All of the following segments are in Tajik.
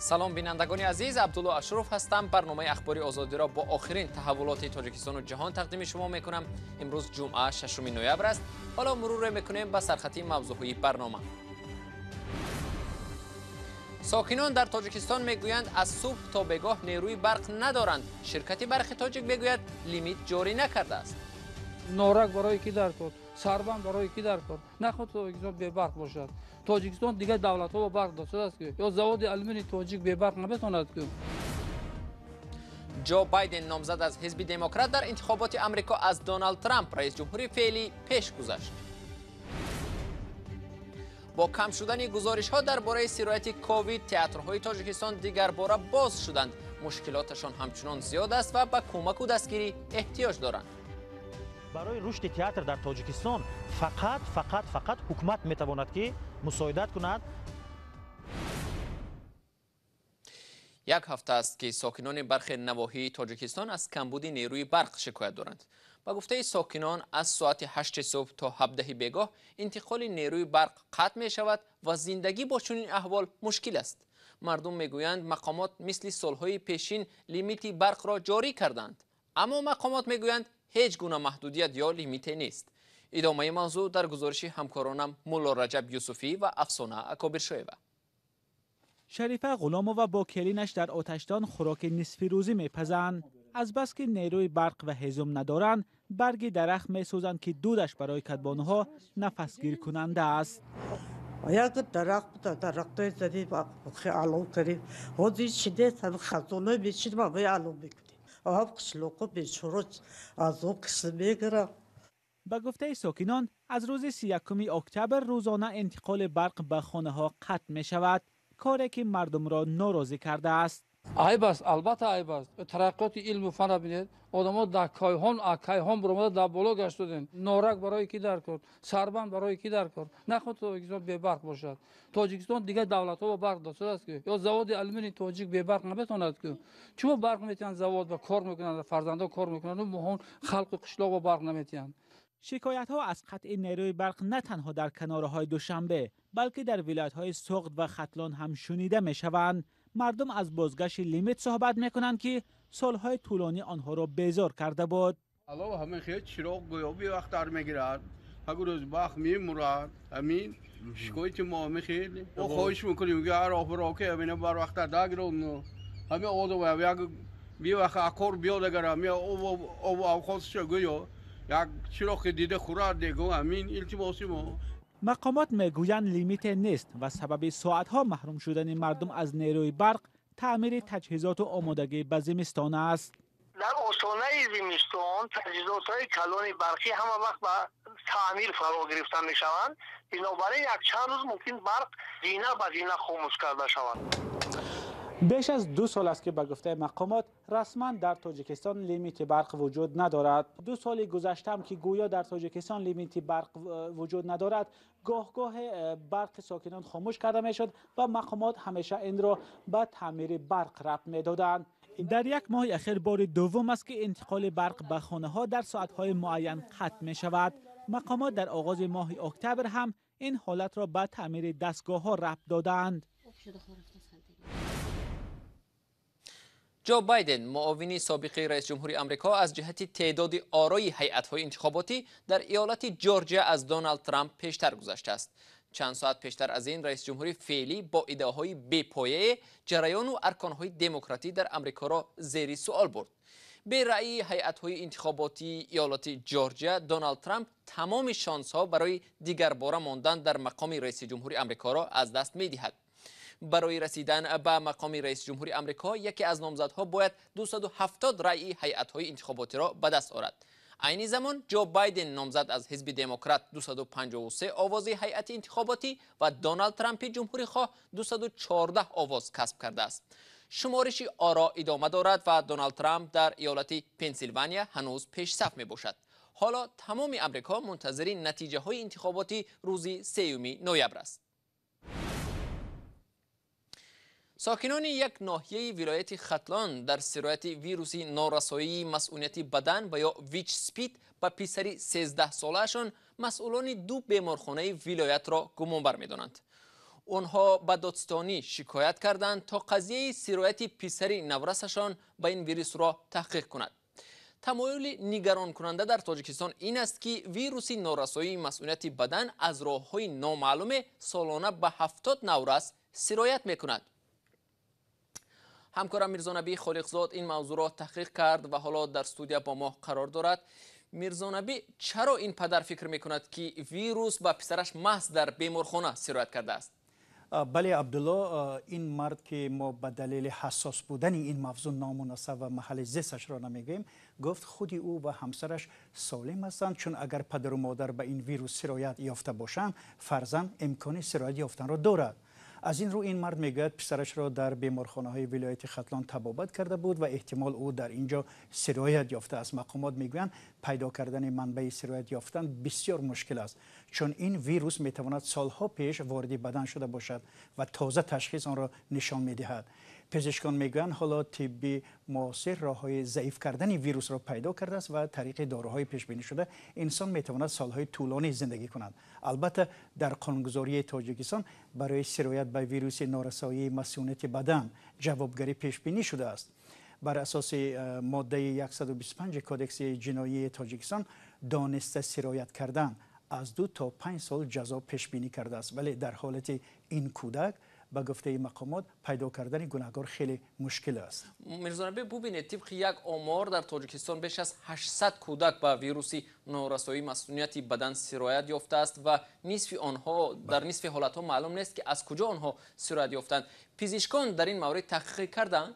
Салом, бинандагони азиз, Абдулло Ашуров ҳастам. Барномаи Ахбори Озодиро бо охирин таҳаввулоти Тоҷикистону ҷаҳон тақдими шумо мекунам. Имрӯз ҷумъа, 6 ноябр аст. Ҳоло муруре мекунем ба сархати мавзӯъҳои барнома. Сокинон дар Тоҷикистон мегӯянд, аз субҳ то бегоҳ нерӯи барқ надоранд. Ширкати барқи тоҷик мегӯяд, лимит ҷорӣ накардааст. Норак барои ки дар кор, сарбанд барои ки дар кор? Наход Тоҷикистон бебарқ бошад. Тоҷикистон дигар давлатҳо ба барқ дошта ки ё заводи алюминий тоҷик бебарқ наметавонад ки. Ҷо Байден, номзад аз ҳизби Демократ дар интихоботи Амрико, аз Доналд Трамп, раис ҷумҳури феълӣ, пеш гузашт. Бо кам шудани гузоришҳо дар бораи сирояти ковид, театрҳои Тоҷикистон дигарбора боз шуданд. Мушкилоташон ҳамчунон зиёд аст ва ба кӯмаку дастгирӣ эҳтиёҷ доранд. Барои рушди театр дар Тоҷикистон фақат, фақат, фақат ҳукумат метавонад ки мусоидат кунад. Як ҳафта аст, ки сокинони бархе навоҳии Тоҷикистон аз камбуди нерӯи барқ шикоят доранд. Ба гуфтаи сокинон, аз соати 8 субҳ то 17 бегоҳ интиқоли нерӯи барқ қатъ мешавад ва зиндагӣ бо чунин аҳвол мушкил аст. Мардум мегӯянд, мақомот мисли солҳои пешин лимити барқро ҷорӣ карданд, аммо мақомот мегӯянд, ҳеҷ гуна маҳдудият ё лимите нест. Идомаи мавзӯъ дар гузориши ҳамкоронам Мулло Раҷаб Юсуфӣ ва Афсона Акобиршоева. Шарифа Ғуломова бо келинаш дар оташдон хӯроки нисфирӯзӣ мепазанд. Азбаски нерӯи барқ ва ҳезум надоранд, барги дарахт месӯзанд, ки дудаш барои кадбонуҳо нафасгиркунанда аст. Як дарахт буда, дарахтои задем, алов кардем. Ҳозир чи нест, ҳами хазонои мечинем, ҳамаи алов мекунем. Ҳам қишлоқо бечоро азоб кишта мегирам. Ба гуфтаи сокинон, аз рӯзи 31 октябр рӯзона интиқоли барқ ба хонаҳо қатъ мешавад, коре ки мардумро норозӣ кардааст. Айб аст, албатта айб аст. Тараққиёти илму фанна бинед, одамо дар кайҳон, кайҳон буромада дар боло гаштудем. Норак барои ки дар кор, сарбанд барои ки дар кор? Наход Тоҷикистон бебарқ бошад. Тоҷикистон дигар давлатҳо ба барқ дошта ки ё заводи алюминий тоҷик бебарқ наметавонад ки. Чумо барқ метиҳанд, завод ба кор мекунанд, фарзандо кор мекунанд, моҳон халқу қишлоқ ба барқ наметиҳанд. Шикоятҳо аз қатъи нерӯи барқ на танҳо дар канораҳои Душанбе, балки дар вилоятҳои Суғд ва Хатлон ҳам шунида мешаванд. Мардум аз бозгашти лимит суҳбат мекунанд, ки солҳои тӯлонӣ онҳоро безор карда буд. Алло, ҳамин хел чироғ гӯё бевақт дар мегирад, ҳагу рӯз бахт мемурад. Ҳамин шикояти мо ҳамин хел. Мо хоҳиш мекунем, ки ҳар офиро ки ҳамина бар вақта дагирон. Ҳамин одам як бевақт акор биёд, агар ҳамин обу авқотша гӯё як чироғи дида хӯрад дегу, ҳамин илтимоси мо. Мақомот мегӯянд, лимите нест ва сабаби соатҳо маҳрум шудани мардум аз нерӯи барқ таъмири таҷҳизоту омодагӣ ба зимистон аст. Дар остонаи зимистон таҷҳизотҳои калони барқӣ ҳама вақт ба таъмир фаро гирифта мешаванд. Бинобар ин якчанд рӯз мумкин барқ зина ба зина хомӯш карда шавад. Беш аз 2 сол аст, ки ба гуфтаи мақомот расман дар Тоҷикистон лимити барқ вуҷуд надорад. 2 соли гузаштаам, ки гӯё дар Тоҷикистон лимити барқ вуҷуд надорад, гоҳ-гоҳе барқи сокинон хомӯш карда мешуд ва мақомот ҳамеша инро ба таъмири барқ рабт медоданд. Дар як моҳи ахир бори дуввум аст, ки интиқоли барқ ба хонаҳо дар соатҳои муайян қатъ мешавад. Мақомот дар оғози моҳи октябр ҳам ин ҳолатро ба таъмири дастгоҳҳо рабт додаанд. Ҷо Байден, муовини собиқи раис ҷумҳури Амрико, аз ҷиҳати теъдоди орои ҳайатҳои интихоботӣ дар иёлати Ҷорҷия аз Доналд Трамп пештар гузаштааст. Чанд соат пештар аз ин раис ҷумҳури феълӣ бо иддаоҳои бепояе ҷараёну арконҳои демократӣ дар Амрикоро зери суол бурд. Бе раъйи ҳайатҳои интихоботии иёлати Ҷорҷия, Доналд Трамп тамоми шонсҳо барои дигарбора мондан дар мақоми раиси ҷумҳури Амрикоро аз даст медиҳад. Барои расидан ба мақоми раиси ҷумҳури Амрико яке аз номзадҳо бояд 270 раъйи ҳайатҳои интихоботиро ба даст орад. Айни замон Ҷо Байден, номзад аз ҳизби Демократ, 253 овози ҳайати интихоботӣ ва Доналд Трампи ҷумҳурихоҳ 214 овоз касб кардааст. Шумориши оро идома дорад ва Доналд Трамп дар иёлати Пенсилвания ҳанӯз пешсаф мебошад. Ҳоло тамоми Амрико мунтазири натиҷаҳои интихоботи рӯзи 3 ноябр аст. Сокинони як ноҳияи вилояти Хатлон дар сирояти вируси норасоии масъунияти бадан ва ё ВИЧ-СПИД ба писари 13 солаашон масъулони ду беморхонаи вилоятро гумонбар медонанд. Онҳо ба додситонӣ шикоят карданд то қазияи сирояти писари наврасашон ба ин вирусро таҳқиқ кунад. Тамоюли нигаронкунанда дар Тоҷикистон ин аст, ки вируси норасоии масунияти бадан аз роҳҳои номаълуме солона ба 70 наврас сироят мекунад. Ҳамкорам Мирзонабӣ Холиқзод ин мавзӯъро таҳқиқ кард ва ҳоло дар студия бо мо қарор дорад. Мирзонабӣ, чаро ин падар фикр мекунад, ки вирус ба писараш маҳз дар беморхона сироят кардааст? Бале, Абдулло, ин мард, ки мо ба далели ҳассос будани ин мавзӯъ ному насаб ва маҳалли зисташро намегӯем, гуфт худи ӯ ва ҳамсараш солим ҳастанд, чун агар падару модар ба ин вирус сироят ёфта бошанд, фарзанд имкони сироят ёфтанро дорад. Аз ин рӯ ин мард мегӯяд, писарашро дар беморхонаҳои вилояти Хатлон табобат карда буд ва эҳтимол ӯ дар ин ҷо сироят ёфтааст. Мақомот мегӯянд, пайдо кардани манбаи сироят ёфтан бисёр мушкил аст, чун ин вирус метавонад солҳо пеш вориди бадан шуда бошад ва тоза ташхис онро нишон медиҳад. Пизишкон мегӯянд, ҳоло тибби муосир роҳҳои заиф кардани вирусро пайдо кардааст ва тариқи доруҳои пешбинӣ шуда инсон метавонад солҳои тӯлонӣ зиндагӣ кунад. Албатта, дар қонунгузории Тоҷикистон барои сироят ба вируси норасоии масунияти бадан ҷавобгарӣ пешбинӣ шудааст. Бар асоси моддаи 125 Кодекси ҷиноии Тоҷикистон дониста сироят кардан аз 2 то 5 сол ҷазо пешбинӣ кардааст, вале дар ҳолати ин кӯдак, ба гуфтаи мақомот, пайдо кардани гунаҳкор хеле мушкил аст. Мирзонабӣ, бубинед, тибқи як омор дар Тоҷикистон беш аз 800 кӯдак ба вируси норасоии масунияти бадан сироят ёфтааст ва нисфи онҳо дар нисфи ҳолатҳо маълум нест, ки аз куҷо онҳо сироят ёфтанд. Пизишкон дар ин маврид таҳқиқ карданд?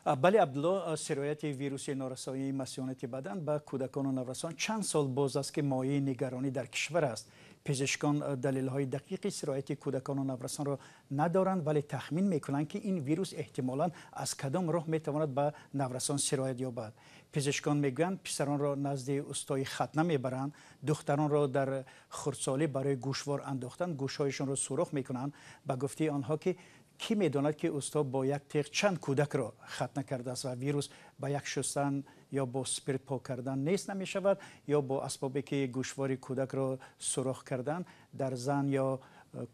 Бале, Абдулло, сирояти вируси норасоии масунияти бадан ба кӯдакону наврасон чанд сол боз аст, ки мояи нигаронӣ дар кишвар аст. Пизишкон далелҳои дақиқи сирояти кӯдакону наврасонро надоранд, вале тахмин мекунанд, ки ин вирус эҳтимолан аз кадом роҳ метавонад ба наврасон сироят ёбад. Пизишкон мегӯянд, писаронро назди устои хатна мебаранд, духтаронро дар хурдсолӣ барои гӯшвор андохтан гӯшҳояшонро сӯрох мекунанд. Ба гуфтаи онҳо, ки кӣ медонад, ки усто бо як теғ чанд кӯдакро хатна кардааст ва вирус ба як шустан ё бо спирт пок кардан нест намешавад, ё бо асбобе ки гӯшвори кӯдакро сӯрох кардан дар зан ё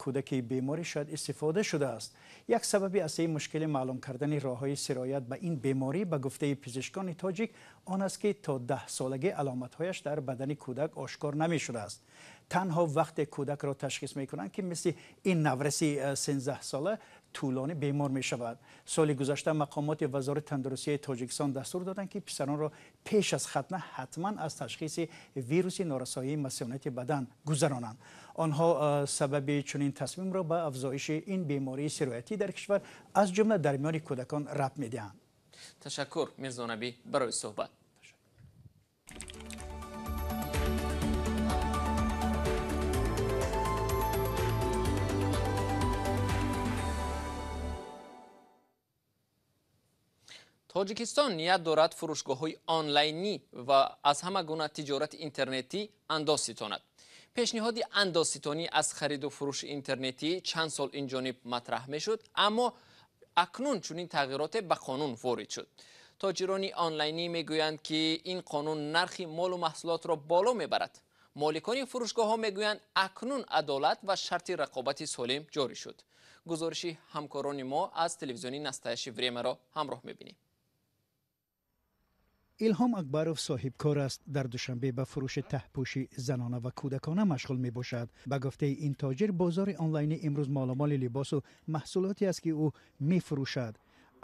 кӯдаки беморӣ шояд истифода шудааст. Як сабаби асосии мушкили маълум кардани роҳҳои сироят ба ин беморӣ, ба гуфтаи пизишкони тоҷик, он аст, ки то 10-солагӣ аломатҳояш дар бадани кӯдак ошкор намешудааст. Танҳо вақте кӯдакро ташхис мекунанд, ки мисли ин навраси 13-сола тӯлонӣ бемор мешавад. Соли гузашта мақомоти Вазорати тандурустии Тоҷикистон дастур доданд, ки писаронро пеш аз хатна ҳатман аз ташхиси вируси норасоии масунияти бадан гузаронанд. Онҳо сабаби чунин тасмимро ба афзоиши ин бемории сироятӣ дар кишвар, аз ҷумла дар миёни кӯдакон, рабт медиҳанд. Ташаккур, Мирзонабӣ, барои суҳбат. Тоҷикистон ният дорад фурӯшгоҳҳои онлайнӣ ва аз ҳама гуна тиҷорати интернетӣ андоз ситонад. Пешниҳоди андозситонӣ аз хариду фурӯши интернетӣ чанд сол инҷониб матраҳ мешуд, аммо акнун чунин тағйироте ба қонун ворид шуд. Тоҷирони онлайнӣ мегӯянд, ки ин қонун нархи молу маҳсулотро боло мебарад. Моликони фурӯшгоҳҳо мегӯянд, акнун адолат ва шарти рақобати солим ҷорӣ шуд. Гузориши ҳамкорони мо аз телевизиони Настоящее времяро ҳамроҳ мебинем. Илҳом Акбаров соҳибкор аст. Дар Душанбе ба фурӯши таҳпӯши занона ва кӯдакона машғул мебошад. Ба гуфтаи ин тоҷир, бозори онлайнӣ имрӯз моломоли либосу маҳсулоте аст, ки ӯ мефурӯшад.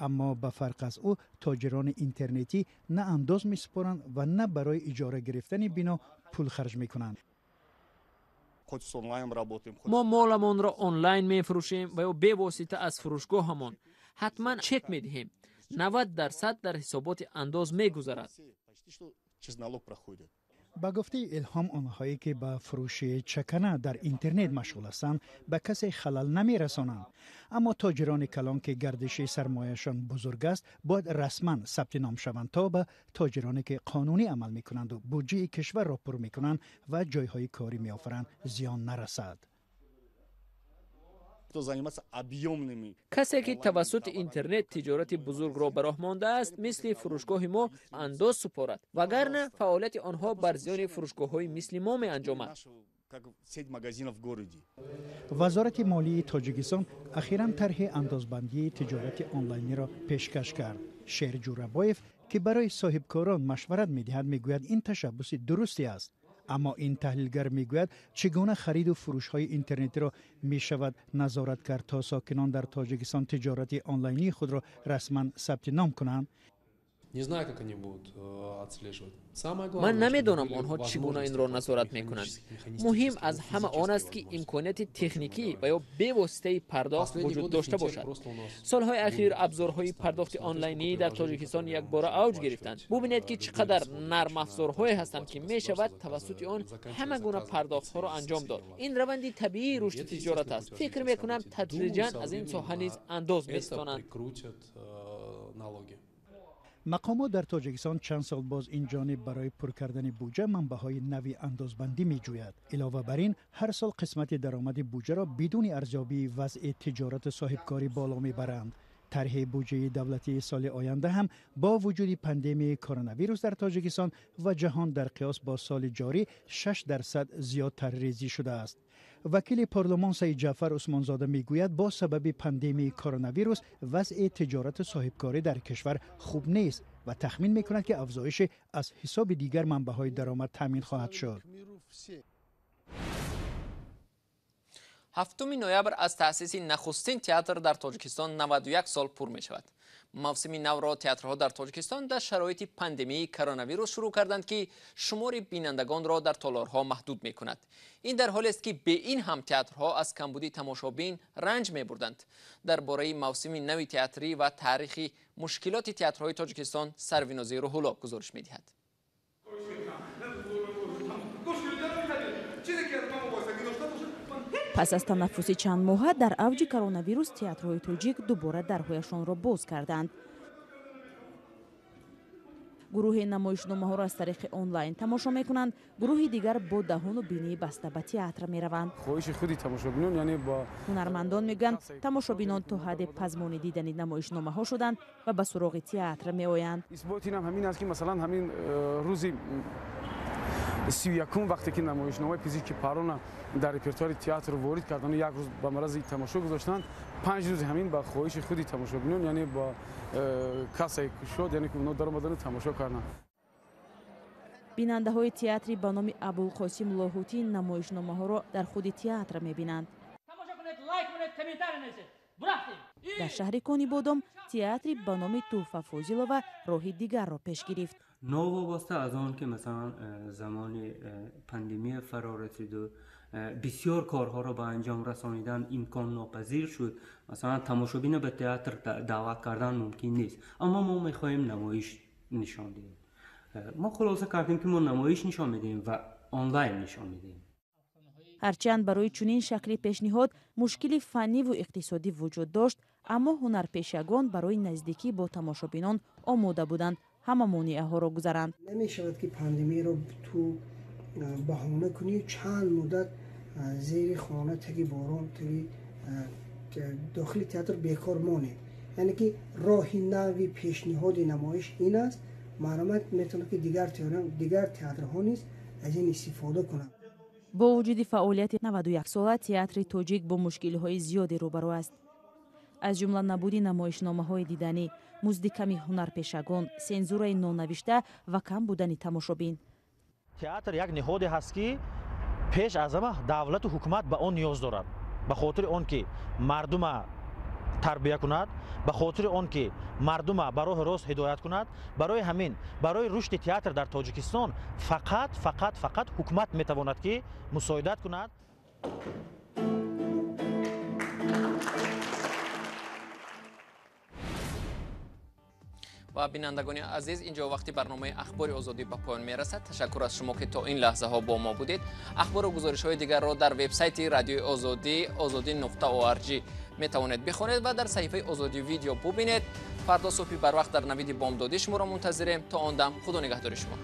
Аммо ба фарқ аз ӯ, тоҷирони интернетӣ на андоз месупоранд ва на барои иҷора гирифтани бино пул харҷ мекунанд. Мо моламонро онлайн мефурӯшем ва ё бевосита аз фурӯшгоҳамон ҳатман чек медиҳем. 90% дар ҳисоботи андоз мегузарад. Ба гуфтаи Илҳом, онҳое ки ба фурӯши чакана дар интернет машғул ҳастанд, ба касе халал намерасонанд, аммо тоҷирони калон, ки гардиши сармояшон бузург аст, бояд расман сабти ном шаванд, то ба тоҷироне ки қонунӣ амал мекунанду буҷаи кишварро пур мекунанд ва ҷойҳои корӣ меофаранд, зиён нарасад. Касе ки тавассути интернет тиҷорати бузургро ба роҳ мондааст, мисли фурӯшгоҳи мо, андоз супорад, вагарна фаъолияти онҳо бар зиёни фурӯшгоҳҳои мисли мо меанҷомад. Как сеть магазинов в городе. Вазорати молии Тоҷикистон ахиран тарҳи андозбандии тиҷорати онлайниро пешкаш кард. Шер Ҷурабоев, ки барои соҳибкорон машварат медиҳад, мегӯяд, ин ташаббуси дурусте аст. Аммо ин таҳлилгар мегӯяд, чӣ гуна хариду фурӯшҳои интернетиро мешавад назорат кард, то сокинон дар Тоҷикистон тиҷорати онлайнии худро расман сабти ном кунанд? Не знаю, как они будут отслеживать. Самое главное, Ман намедонам, онҳо чӣ гуна инро назорат мекунанд. Муҳим аз ҳама он аст, ки имконияти техникӣ ва ё бевоситаи пардохт вуҷуд дошта бошад. Солҳои ахир абзорҳои пардохти онлайнӣ дар Тоҷикистон якбора авҷ гирифтанд. Бубинед, ки чӣ қадар нармафзорҳое ҳастанд, ки мешавад тавассути он ҳама гуна пардохтҳоро анҷом дод. Ин раванди табиии рушди тиҷорат аст. Фикр мекунам, тадриҷан аз ин соҳа низ андоз меситонанд. Мақомот дар Тоҷикистон чанд сол боз ин ҷониб барои пур кардани буҷа манбаъҳои нави андозбандӣ меҷӯяд. Илова бар ин, ҳар сол қисмати даромади буҷаро бидуни арзёбии вазъи тиҷорату соҳибкорӣ боло мебаранд. Тарҳи буҷаи давлатии соли оянда ҳам бо вуҷуди пандемияи коронавирус дар Тоҷикистон ва ҷаҳон дар қиёс бо соли ҷорӣ 6% зиёд тарҳрезӣ шудааст. Вакили парлумон Саид Ҷаъфар Усмонзода мегӯяд, бо сабаби пандемияи коронавирус вазъи тиҷорату соҳибкорӣ дар кишвар хуб нест ва тахмин мекунад, ки афзоиши аз ҳисоби дигар манбаъҳои даромад таъмин хоҳад шуд. 7 ноябр аз таъсиси нахустин театр дар Тоҷикистон 91 сол пур мешавад. Мавсими навро театрҳо дар Тоҷикистон дар шароити пандемияи коронавирус шурӯъ карданд, ки шумори бинандагонро дар толорҳо маҳдуд мекунад. Ин дар ҳолест, ки бе ин ҳам театрҳо аз камбуди тамошобин ранҷ мебурданд. Дар бораи мавсими нави театрӣ ва таърихи мушкилоти театрҳои Тоҷикистон Сарвинози Рӯҳулло гузориш медиҳад. Пас аз танаффуси чанд моҳа дар авҷи коронавирус театрҳои тоҷик дубора дарҳояшонро боз карданд. Гурӯҳи намоишномаҳоро аз тариқи онлайн тамошо мекунанд, гурӯҳи дигар бо даҳону бинии баста ба театр мераванд. Хоҳиши худи тамошобинон, яъне ба ҳунармандон мегӯянд, тамошобинон то ҳадде пазмони дидани намоишномаҳо шуданд ва ба суроғи театр меоянд. Исботи инам ҳамин аст, ки масалан ҳамин рӯзи 31-ум, вақте ки намоишномаи «Пизишки парона» дар репертуари театр ворид кардан, як рӯз ба марази тамошо гузоштанд, 5 рӯзи ҳамин ба хоҳиши худи тамошобинон, яъне ба кассаи кушод, яъне ки онҳо даромадану тамошо карданд. Бинандаҳои театри ба номи Абулқосим Лоҳутӣ намоишномаҳоро дар худи театр мебинанд. Дар шаҳри Конибодом театри ба номи Туҳфа Фозилова роҳи дигарро пеш гирифт. Новобаста аз он ки масалан замони пандемия фаро расиду бисёр корҳоро ба анҷом расонидан имконнопазир шуд, масалан тамошобина ба театр даъват кардан мумкин нест, аммо мо мехоҳем намоиш нишон диҳем. Мо хулоса кардем, ки мо намоиш нишон медиҳем ва онлайн нишон медиҳем. Ҳарчанд барои чунин шакли пешниҳод мушкили фанниву иқтисодӣ вуҷуд дошт, аммо ҳунарпешагон барои наздикӣ бо тамошобинон омода буданд, ҳама монеаҳоро гузаранд. Намешавад, ки пандемияро ту баҳона кунӣ, чанд муддат зери хона, таги борон, таги дохили театр бекор монед. Яъне ки роҳи нави пешниҳоди намоиш ин аст. Маълумот метавонад, ки дигар театрҳо низ аз ин истифода кунанд. Бо вуҷуди фаъолияти 91-сола театри тоҷик бо мушкилиҳои зиёде рӯбарӯ аст, аз ҷумла набуди намоишномаҳои диданӣ, музди ками ҳунарпешагон, сензураи нонавишта ва кам будани тамошобин. Театр як ниҳоде ҳаст, ки пеш аз ҳама давлату ҳукумат ба он ниёз дорад, ба хотири он ки мардума тарбия кунад, ба хотири он ки мардума ба роҳи рост ҳидоят кунад. Барои ҳамин, барои рушди театр дар Тоҷикистон фақат, фақат, фақат ҳукумат метавонад, ки мусоидат кунад. Ва бинандагони азиз, инҷо вақти барномаи Ахбори Озодӣ ба поён мерасад. Ташаккур аз шумо, ки то ин лаҳзаҳо бо мо будед. Ахбору гузоришҳои дигарро дар вебсайти Радиои Озодӣ ozodi.org метавонед бихонед ва дар саҳифаи Озодӣ видео бубинед. Фардо субҳи барвақт дар навиди бомдодӣ шуморо мунтазирем. То он дам худо нигаҳдори шумо.